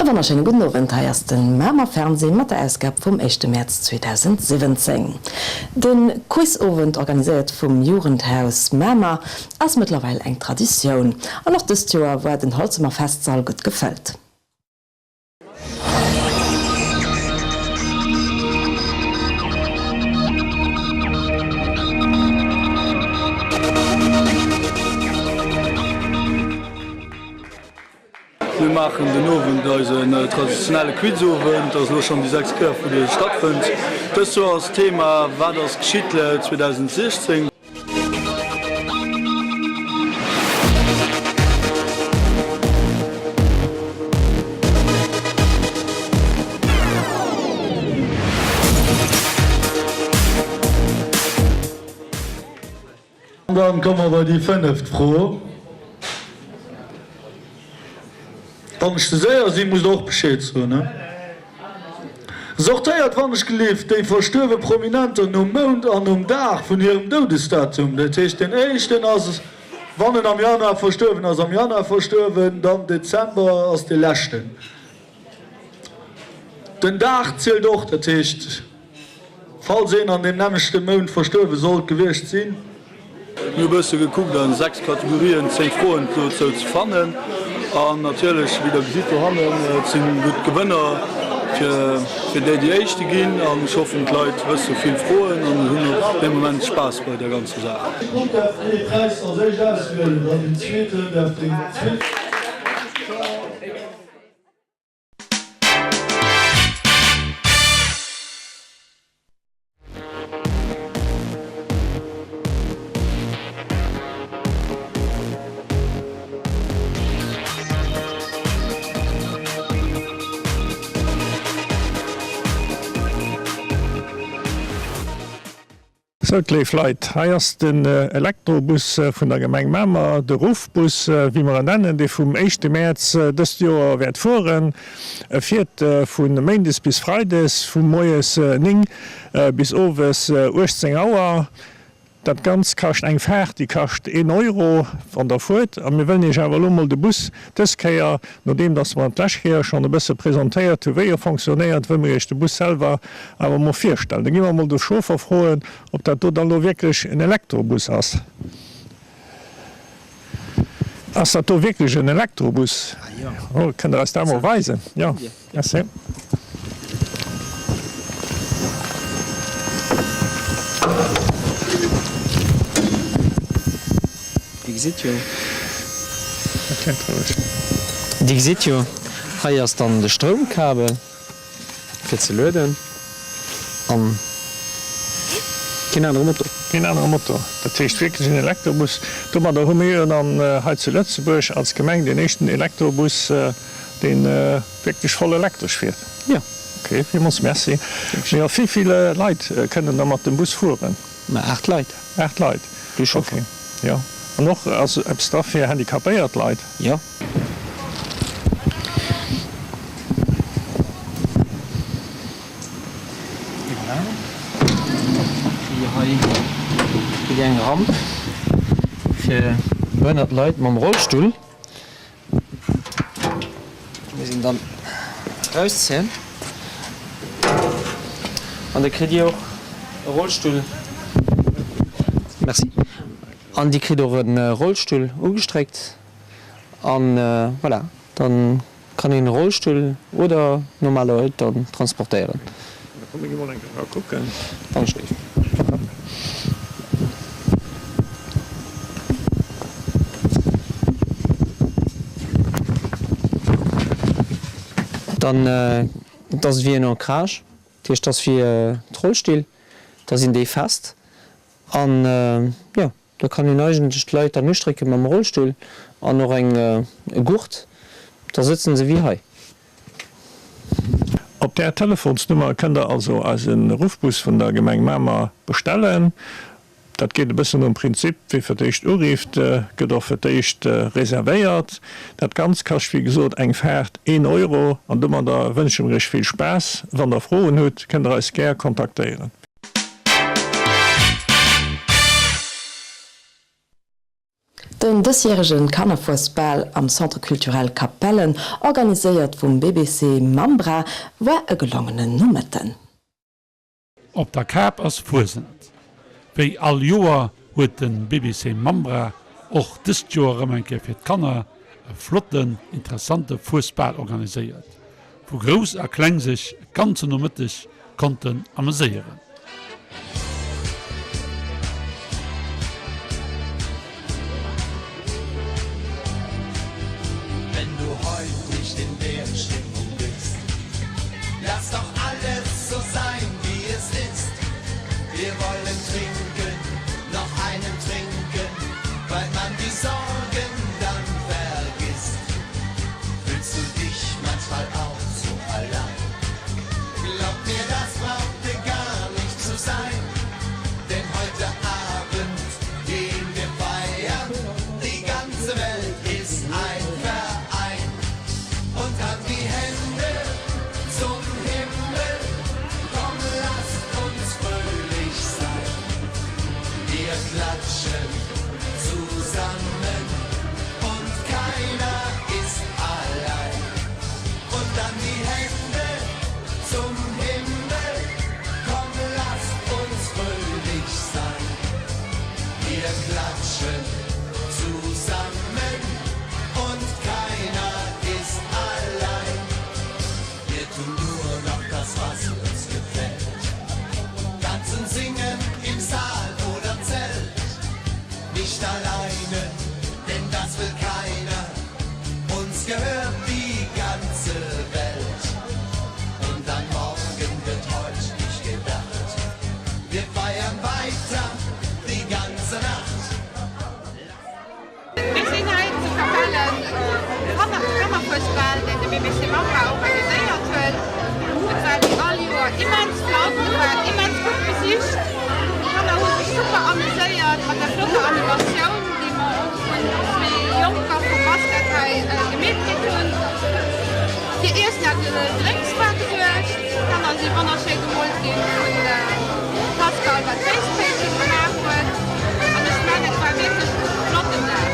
E wonnerschéine gudden Owend, hei ass de Mamer Fernseh mat der Ausgab vum éischte Mäerz 2017. De Quizowend, organiséiert vum Jugendhaus Mamer, ass mëttlerweil eng Traditioun. An och dëst Joer war den Holzemer Festsall gutt gefëllt. Mir maachen den Owend eisen traditionelle Quizowend. Dat ass elo schonn déi sechst Kéier wou dee stattfënnt. Dëst Joer ass d'Thema Wat ass geschitt 2016? An dann komme mer bei déi fënneft Fro. Wann ech ze séier sinn, musst Der och Bescheed soen. Sortéiert wannechgelift déi verstuerwe Prominenter nom Mount an nom Dag vun hirem Doudesdatum. Dat heescht, deen éischten ass, wann en am Januar verstuerwen ass, am Januar verstuerwen, dann Dezember ass dee leschten. Den Dag zielt och, dat heescht, falls een an deem nämmlechte Mount verstuerwe sollt gewiescht sinn. Mir hu bësse gekuckt an 6 Kategorien 10 Froen dozou ze fannen an natierlech, wéi der gesitt dohannen, et sinn gutt Gewënner fir fir déi déi éischte ginn an ech hoffen d'Leit wësse vill Froen an hunn och dee Moment Spaass bei der ganzer Saach. D'Grupp däerf ee Präis als éischt auswielen, dann den zweeten däerf den zweeten. Sout léif Leit, hei ass den Elektrobus vun der Gemeng Mamer, de Ruffbus wéi mer en nennen, dee vum éischte Mäerz dëst Joer wäert fueren. E fiert vu méindes bis freides vu moies 9 bis owes 18 Auer. Dat Ganzt kascht eng Faart, déi kascht een Euro wann der fuert. A mir wëllen Iech awer elo mol de Bus dës Kéier, nodeem dass mer en d'lescht Kéier schonn e bësse presentéiert hu wéi e fonctionnéiert, wëlle mer Iech de Bus selwer awer mol virstellen. Da gi mer mol de Chauffer froen, ob dat do dann elo wierklech en Elektrobus ass. Ass dat do wierklech en Elektrobus? Oh, kënnt Der eis dat mol weisen? Jo, merci. Dir gesitt jo. Dir gesitt jo, hei ass dann de Stroumkabel. Fir ze lueden an keen anere Motor. Keen anere Motor, dat heescht wierklech en Elektrobus. Domadder hu mir jo dann hei zu Lëtzebuerg als Gemeng deen éischten Elektrobus, dee wierklech voll elektresch fiert. Jo. Ok, villmools Merci. Mee och wéi vill Leit kënnen da mat dem Bus fueren? Ma 8 Leit. 8 Leit, Plus Chauffer. Ok, jo. An och ass eppes dra fir handicapéiert Leit? Jo. Hei kritt Dir eng Ramp fir behënnert Leit mam Rollstull. Muss een dann erauszéien. An da kritt Dir och e Rollstull. Merci. An Dir kritt och e Rollstull ugestréckt. An voilà, dann kann een Rollstull oder normal Leit dann transportéieren. Da komm mir gi mol eng Kéier kucken. Dankeschön. Dann, et ass ewéi en Ancrage, dat heescht, et ass wéi d'Rollstill, da sinn déi fest an jo. Da kann een eigentlech d'Leit dann ustrécke mam Rollstull an och eng e Gurt, da sëtzen se wéi hei. Op där Telefonsnummer kënnt der also eise Ruffbus vun der Gemeng Mamer bestellen. Dat geet e bëssen nom Prinzip, wie fir d'éischt urifft, gëtt och fir d'éischt reservéiert. Dat Ganzt kascht wéi gesot eng Faart een Euro an domadder wënsche mir iech vill Spaass. Wann der Froen hutt, kënnt der eis gär kontaktéieren. Den dësjärege Kannerfuesbal am Centre Culturel Capellen, organiséiert vum BBC Mambra, war e gelongenen Nomëtten. Op der Kap ass Fuesent. Wéi all Joer huet de BBC Mambra och dëst Joer erëm eng Kéier fir d'Kanner e flotten, interessante Fuesbal organiséiert, wou Grouss a Kleng sech e ganzen Nomëtteg konnten ameséieren. Mir sinn hei zu Capellen um Kannerfuesbal, deen de BBC Mamba organiséiert huet. Et war wéi all Joer immens flott, et war immens gutt besicht. D'Kanner hu sech super amuséiert mat der flotter Animatioun, déi mer och vun zwee Jonker vum Basket hei gemeet kritt hunn. Fir Iessen a Gedrénks war gesuergt. D'Kanner si wonnerschéi gemoolt ginn vun Pascal, wat d'Face Painting gemaach huet. An ech mengen, et war wierklech e flotten Dag.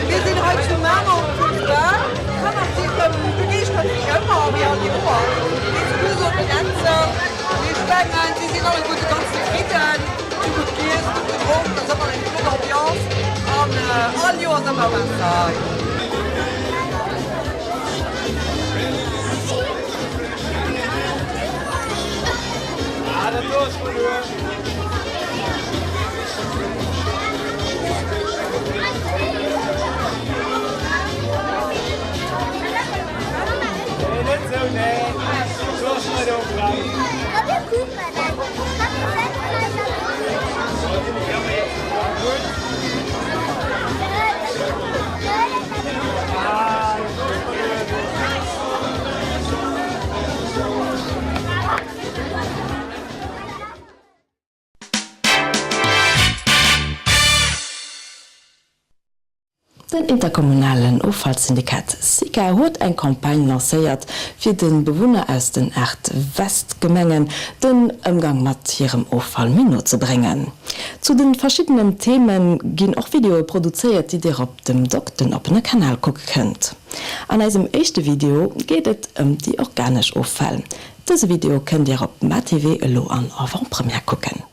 Mir sinn hei zu Mamer um Fuesbal. D'Kanner si rëm begeeschtert wéi ëmmer, wéi all Joer. Mir si gutt op den Netzer. Mee ech mengen, si sinn alleguerte ganz zefridden. Si hu gutt giess, gutt gedronk, et ass ëmmer eng flott Ambiance an all Joer ass ëmmer besser hei. Den interkommunalen Offallsyndikat SICA huet eng Campagne lancéiert, fir de Bewunner aus den 8 Westgemengen den Ëmgang mat hirem Offall méi no ze bréngen. Zu de verschiddenen Theme ginn och Videoe produzéiert, déi Dir op dem Doc Den oppene Kanal kucke kënnt. An eisem éischte Video geet et ëm déi organesch Offäll. Dëse Video kënnt Dir op MaTV elo an Avant-Première kucken.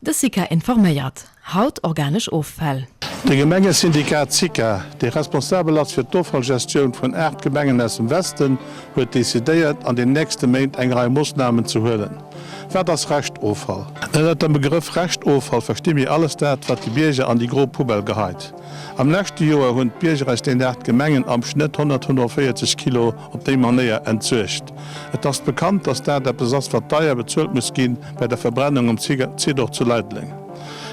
De SICA informéiert, Haut organesch Offäll. De Gemengesyndikat SICA, dee responsabel ass fir d'Offallgestioun vun 8 Gemengen aus dem Westen, huet decidéiert, an den nächste Méint eng Rei Moossnamen ze huelen. Wat ass Reschtoffall? Ënnert dem Begrëff Reschtoffall versti mir alles dat, wat de Bierger an déi gro Poubelle geheit. Am leschte Joer hunn d'Bierger aus den 8 Gemengen am Schnëtt 145 Kilo op déi Manéier entsuergt. Et ass bekannt, dass dat eppes ass, wat deier bezuelt muss ginn bei der Verbrennung um Zidor zu Leideleng.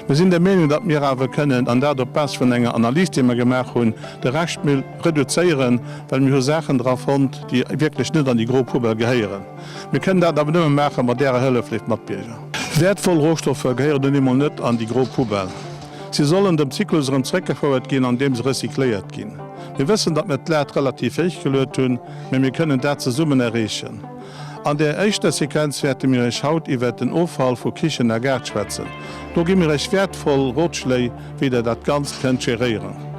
Mir sinn der Meenung, datt mir awer kënnen, an dat op Base vun enger Analys, déi mer gemaach hunn, de Reschtmüll reduzéieren, well mir hu Saachen dra fonnt, déi wierklech net an déi gro Poubelle gehéieren. Mir kënnen dat awer nëmme maache mat Ärer Hëllef, léif Matbierger. Wäertvoll Rohstoffer gehéieren nun eemol net an déi gro Poubelle. Si sollen dem Zyklus erëm zréckgefouert ginn, andeem se recycléiert ginn. Mir wëssen, datt mir d'Lat relativ héich geluet hunn, mä mir kënnen dat zesummen erreechen. An der éischter Sequenz wäerte mir Iech haut iwwert den Offall vu Kichen a Gaart schwätzen. Do gi mir Iech wäertvoll Rotschléi, wéi der dat Ganzt kënnt geréieren.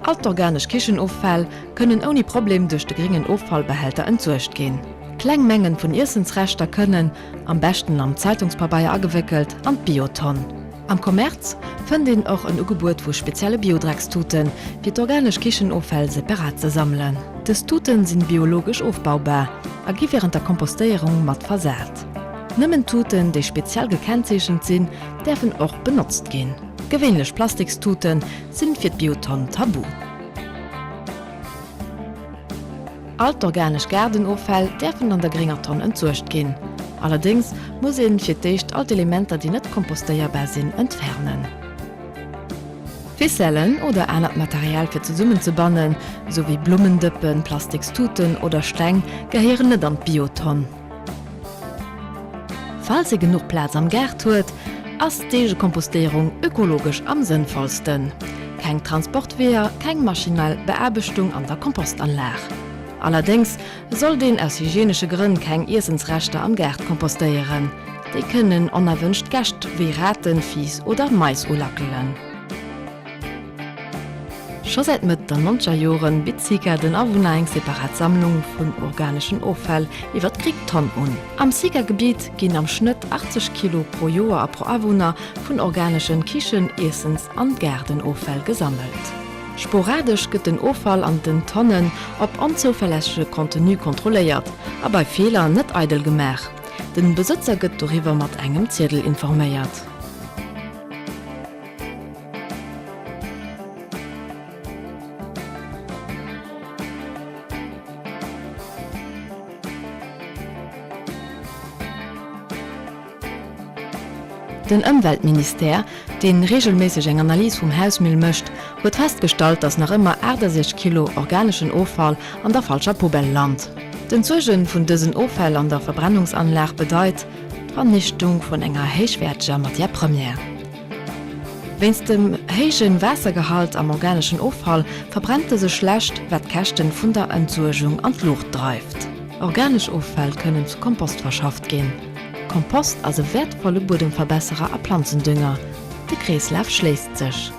All d'organesch Kichenoffäll kënnen ouni Problem duerch de gréngen Offallbehälter entsuergt ginn. Kleng Mengen vun Iessensreschter kënnen, am beschten am Zeitungspabeier agewéckelt, an d'Biotonn. Am Commerce fënnt een och en Ugebuet vu spezielle Biodreckstuten, fir d'organesch Kichenoffäll separat ze sammelen. Dës Tuten sinn biologesch ofbaubar a gi wärend der Kompostéierung mat versat. Nëmmen Tuten, déi speziell gekennzeechent sinn, däerfen och benotzt ginn. Gewéinlech Plastikstuten sinn fir d'Biotonn tabu. All d'organesch Gaardenoffäll däerfen an der grénger Tonn entsuergt ginn. Allerdéngs muss een fir d'éischt all d'Elementer déi net kompostéierbar sinn entfernen. Ficellen oder anert Material fir zesummen ze bannen, sou wéi Blummendëppen, Plastikstuten oder Steng gehéieren net an d'Biotonn. Falls ee genuch Plaz am Gaart huet, ass d'Eegekompostéierung ökologesch am sënnvollsten. Keng Transportweeër, keng maschinell Beaarbechtung an der Kompostanlag. Allerdéngs sollt een aus hygienesche Grënn keng Iessensreschter am Gaart kompostéieren. Déi kënnen onerwënscht Gäscht wéi Raten, Fiiss oder Mais ulackelen. Scho säit Mëtt der nonzeger Joren bitt SICA den Awunner eng separat Sammlung vun organeschen Offäll iwwer d'Griggtonn un. Am SICA-Gebitt ginn am Schnëtt 80 Kilo pro Joer a pro Awunner vun organeschen Kichen-, Iessens an Gaardenoffäll gesammelt. Sporadesch gëtt den Offall an den Tonnen op onzouverlässege Contenu kontrolléiert a bei Feeler net eidel gemaach. Den Besëtzer gëtt doriwwer mat engem Ziedel informéiert. Den Ëmweltministère, dee reegelméisseg eng Analys vum Hausmüll mécht, huet festgestallt, datt nach ëmmer 68 Kilo organeschen Offall an der falscher Poubelle lant. D'Entsuerge vun dësen Offäll an der Verbrennungsanlag bedeit d'Vernichtung vun enger héichwäerteger Matière première. Wéinst dem héije Waassergehalt am organeschen Offall verbrennt dëse schlecht, wat d'Käschten vun der Entsuergung an d'Luucht dreift. Organesch Offäll kënnen zu Kompost verschafft ginn. Kompost ass e wäertvolle Buedemverbesserer a Planzendünger. De Kreeslaf schléisst sech.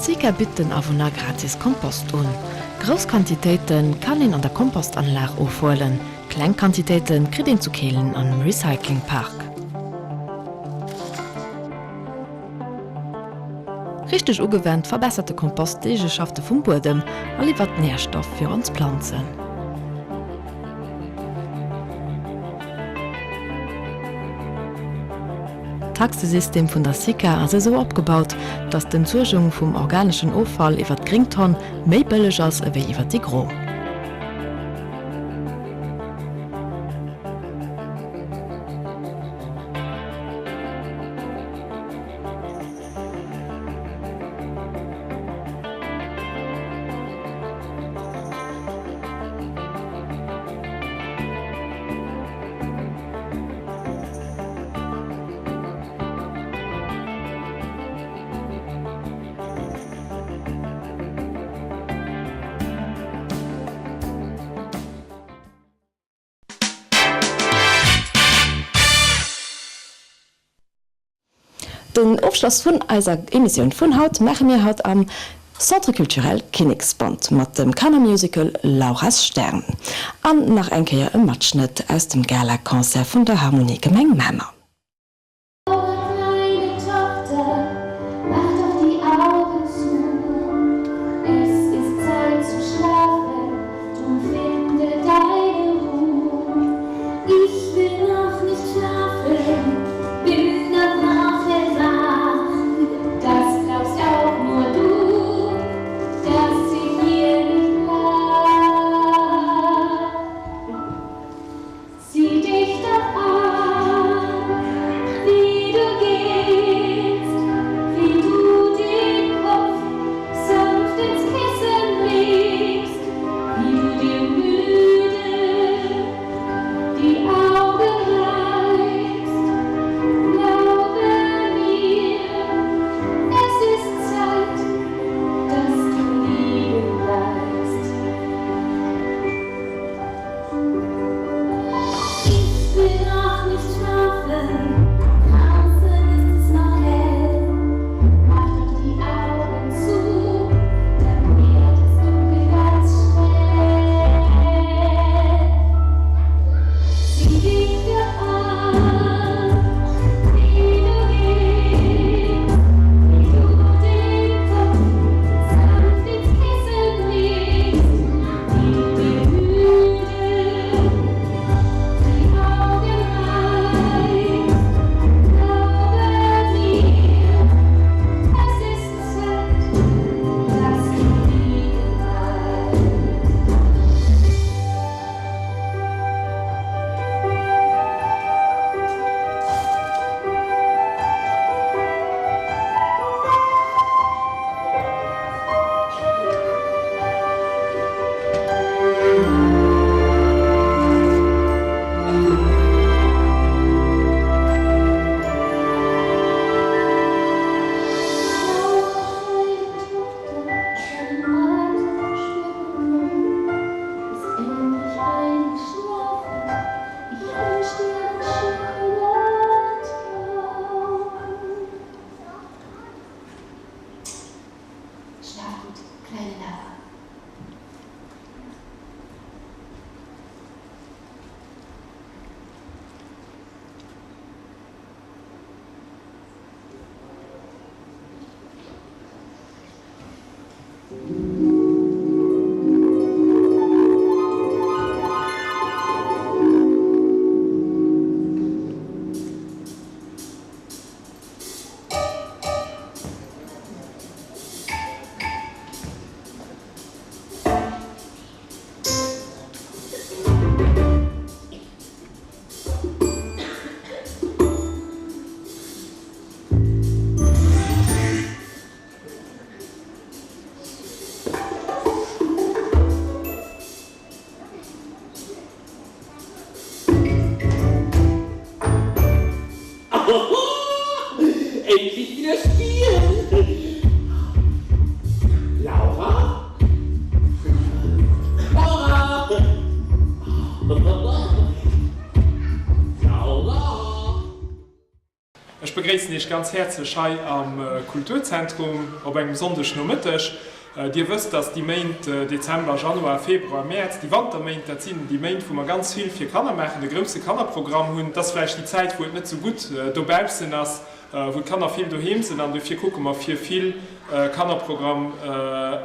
D'SICA bitt den Awunner gratis Kompost un. Grouss Quantitéite kann een an der Kompostanlag ofhuelen, kleng Quantitéite kritt een zu Kehlen am Recyclingpark. Richteg ugewennt verbessert de Kompost d'Eegeschafte vum Buedem a liwwert Nährstoff fir ons Planzen. D'Taxesystem vun der SICA ass esou opgebaut, datt d'Entsuergung vum organeschen Offall iwwer d'gréng Tonn méi bëlleg ass ewéi iwwer déi gro. Den Ofschloss vun eiser Emissioun vun haut maache mir haut am Centre Culturel Kinneksbond mat dem Kannermusical Lauras Stern an nach eng Kéier e Matschnëtt aus dem Gala-Concert vun der Harmonie Gemeng Mamer. Kleine Tochter, mach doch die Augen zu. Es ist Zeit zu schlafen, drum finde deine Ruh. Ich will noch nicht schlafen, bin doch noch hellwach. Das glaubst auch nur du, dass ich hier nicht lach. Sieh dich doch an. begréissen Iech ganz häerzlech hei am Kulturzentrum op engem Sonndeg Nomëtteg. Dir wësst, dass déi Méint Dezember, Januar, Februar, Mäerz, déi Wanterméint, dat sinn déi Méint, wou mer ganz vill fir Kanner maachen, e grousse Kannerprogramm hunn. Et ass vläicht déi Zäit, wou et net sou gutt dobaussen ass, wou d'Kanner vill doheem sinn an dofir kucke mer, fir vill Kannerprogramm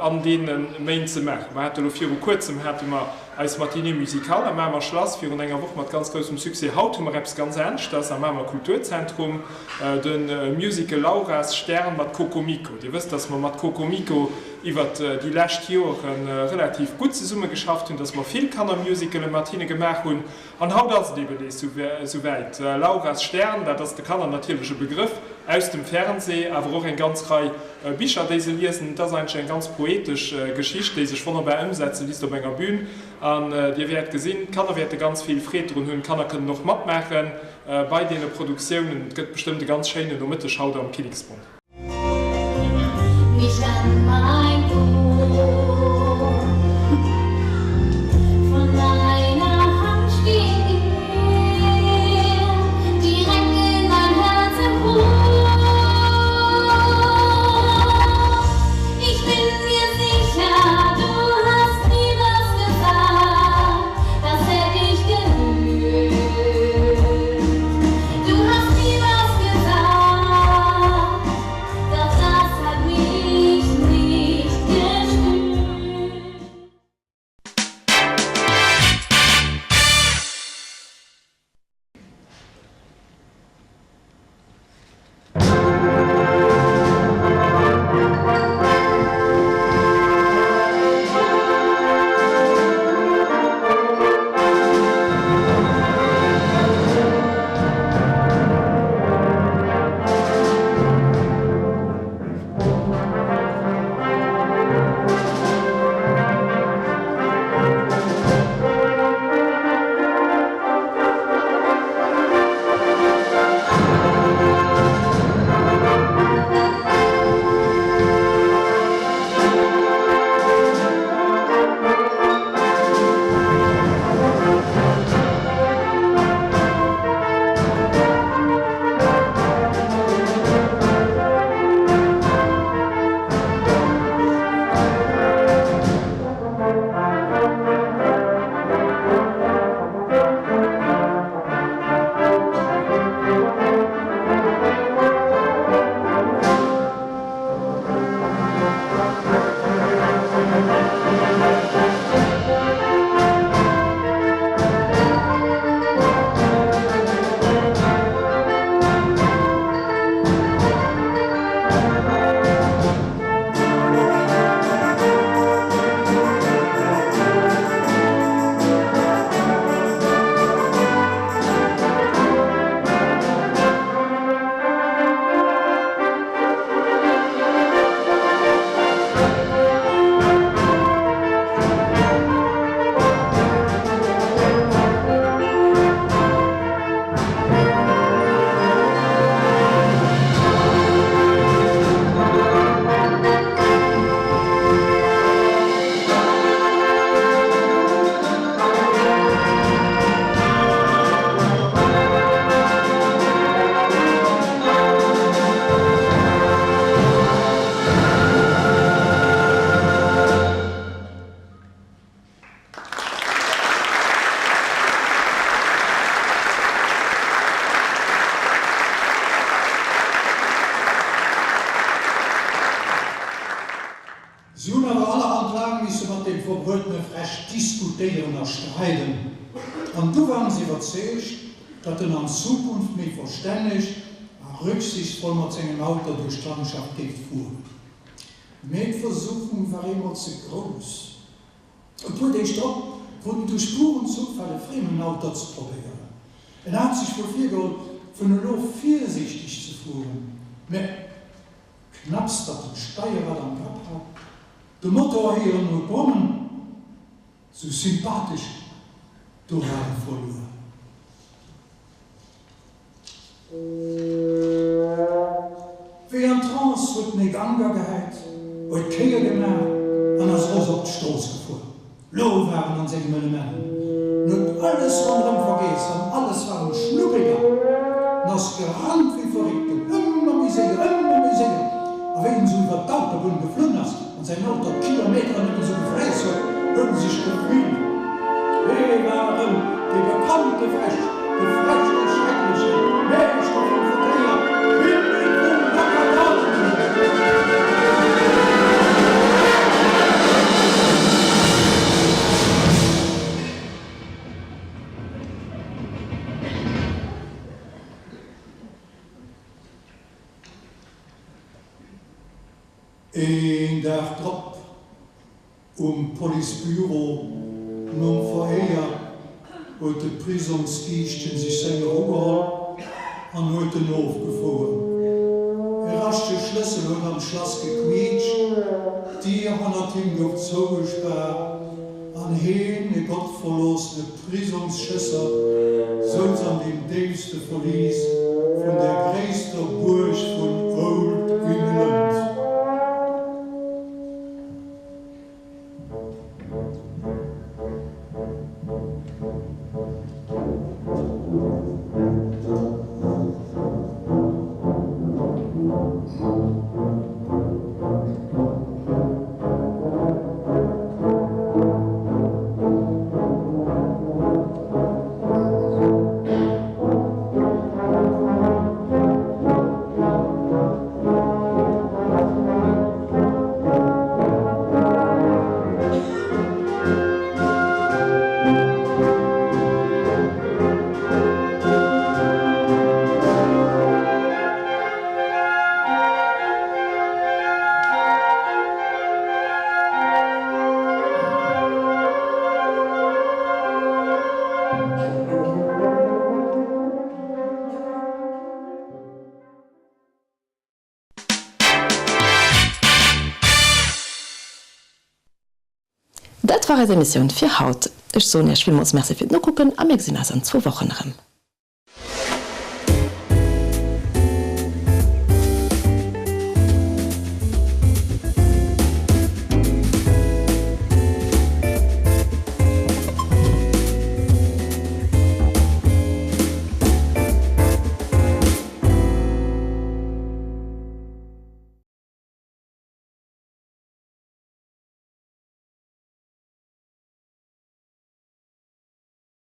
an deene Méint ze maachen. Mer hate elo viru kuerzem hate mer eis Matinée musicale am Mamer Schlass virun enger Woch mat ganz groussem Succès. Haut hu mer eppes ganz aneschters am Mamer Kulturzentrum. De Musical Lauras Stern mat Kokomiko. Dir wësst, dass mer mat Kokomiko iwwert déi lescht Joere relativ gutt zesummegeschafft hunn, dass mer vill Kannermusicale mat hinne gemaach hunn. An haut ass et eben nees esouwäit. Lauras Stern, dat ass de Kanner natierlech e Begrëff aus dem Fernseh, awer och eng ganz Rei Bicher, déi se liesen. Et ass eigentlech eng ganz poetesch Geschicht, déi sech wonnerbar ëmsetze lisst op enger Bühn. An Dir wäert gesinn, d'Kanner wäerte ganz vill Freed drun hunn. D'Kanner kënnen och matmaachen. Bei deene Produktiounen. Et gëtt bestëmmt e ganz schéinen Nomëtteg haut am Kinneksbond. Nicht an mein Ohr. Von deiner Hand stieg er direkt in mein Herz empor. Ich bin mir sicher, du hast nie was gesagt, das hätt ich gehört. Du hast nie was gesagt, doch das hat mich nicht gestört. Si hunn awer allerhand laang misse mat deem verbruetene Fräsch diskutéieren a streiden, an du waren se iwwerzeegt, datt en an Zukunft méi verstänneg a rücksichtsvoll mat sengem Auto duerch d'Landschaft géif fueren. Mee d'Versuchung war eemol ze grouss. E puer Deeg drop krut en duerch puren Zoufall e friemen Auto ze probéieren. En hat sech wuel virgeholl, vun elo virsiichteg ze fueren, mä Knapps datt en d'Steierrad am Grapp hat, de Motor héieren huet brommen, sou sympathesch, do war e verluer. Wéi an Trance huet en e Gang agehäit, huet d'Kéier gemaach an ass eros op d'Strooss gefuer. Lo war en an sengem Element. En huet alles ronderëm vergeess an alles war em schnuppegal. En ass. ass gerannt wéi Verréckten, ëmmer méi séier, ëmmer méi séier. A wéi en esou iwwer d'Autobunn geflunn ass an säin Auto d'Kilometeren nëmmen esou gefräst huet, huet en sech gefreet. Hee war erëm dee bekannte Fräsch, de Fräsch dee Schrecklechen, Meeschter vum Verkéier, Kinnek vum Makadam! Een Dag drop, um Policebüro, nom Verhéier, huet de Prisongsgiischtchen sech senger ugeholl an huet en ofgefouert. E raschtege Schlëssel huet am Schlass gequiitscht, d'Dier hannert him gouf zougespaart an heen, e gottverloossene Prisongsschësser souz an deem déifste Verlis vun der gréisster Buerg vun Old England. Dat war eis Emissioun fir haut. Ech soen Iech villmools Merci fir d'Nokucken a mir gesinn eis an zwou Wochen erëm.